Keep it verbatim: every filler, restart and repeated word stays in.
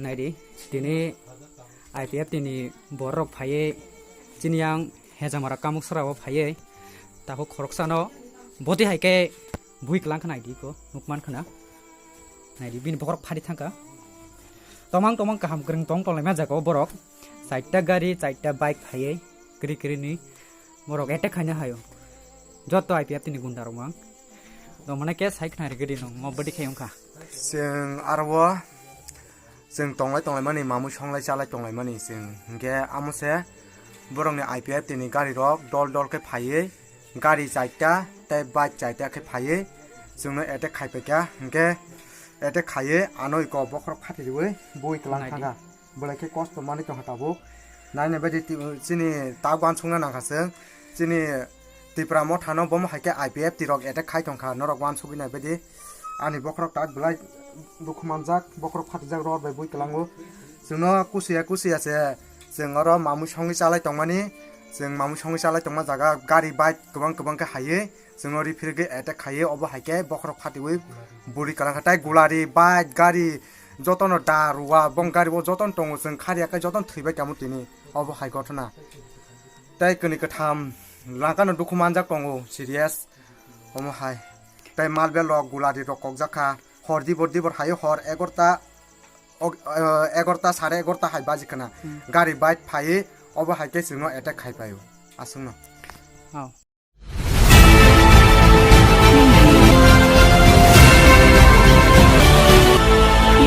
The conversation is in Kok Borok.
Naidi, tini I P F T ni borok phaiwi chini yang Hejamara Kamuksara o phaiwi, tabuk khoroksano boti hai khe bui kwlang khna naidi ko nukman khna. Naidi, bini bokhorok phari thangkha. Tomang tomang kaham kwrwng tong tonglaima jaga o borok. Chaita gari, chaita bike phaiwi kwrwi kwrwi ni borok attack khaina haio. Joto I P F T ni gunda rok mang. Tongmane khe sai khna rigidi nung mo bodi khai wngkha. Chwng aro o chwng tonglai tonglaimani, mamui songlai chalai tonglaimani chwng. Hinkhe amo se borokni I P F T ni gari rok dol dol khe phaiwi, gari chaita tei bike chaita khe phaiwi chwngno attack khai paikha. Hinkhe attack khaiwi ano iko bokhorok phati riwi bui kwlang Naidi. Thangkha. Belai khe kosto manwi tongkha tabuk. Naina baidi ti-, chini tak uansukna nangkha chwng. Chini Tipra mothano bomo hai khe I P F T rok attack khai tongkha, norok uansugwi nai baidi. Ani bokhorok tak belai dukhu manjak, bokhorok phatijak ror bai bui kwlango. Chwngno kusiya kusiya se chwng oro mamui songwi chalai tongmani, chwng mamui songwi chalai tongma jaga gari bike kwbang kwbang khe haiwi chwngno referee khe attack khaiwi, obo hai khe bokhorok phatiwi buri kwlangkha. Tai gulari bike gari jotono da rua bong gari o jotono tongo, chwng khariya khe jotono thwibai tamo tini, obo hai ghotona. Tai kwnwi kwtham langkano dukhu manjak tongo serious omo hai. Tai malbel rok gulari rok kokjak kha, hor dibor dibor hai hor egarota og-, eh, egarota sare egarota hai baji khna. Hmm. Gari bike phaiwi obo hai khe chwngno attack khai paio aswkno. Oh.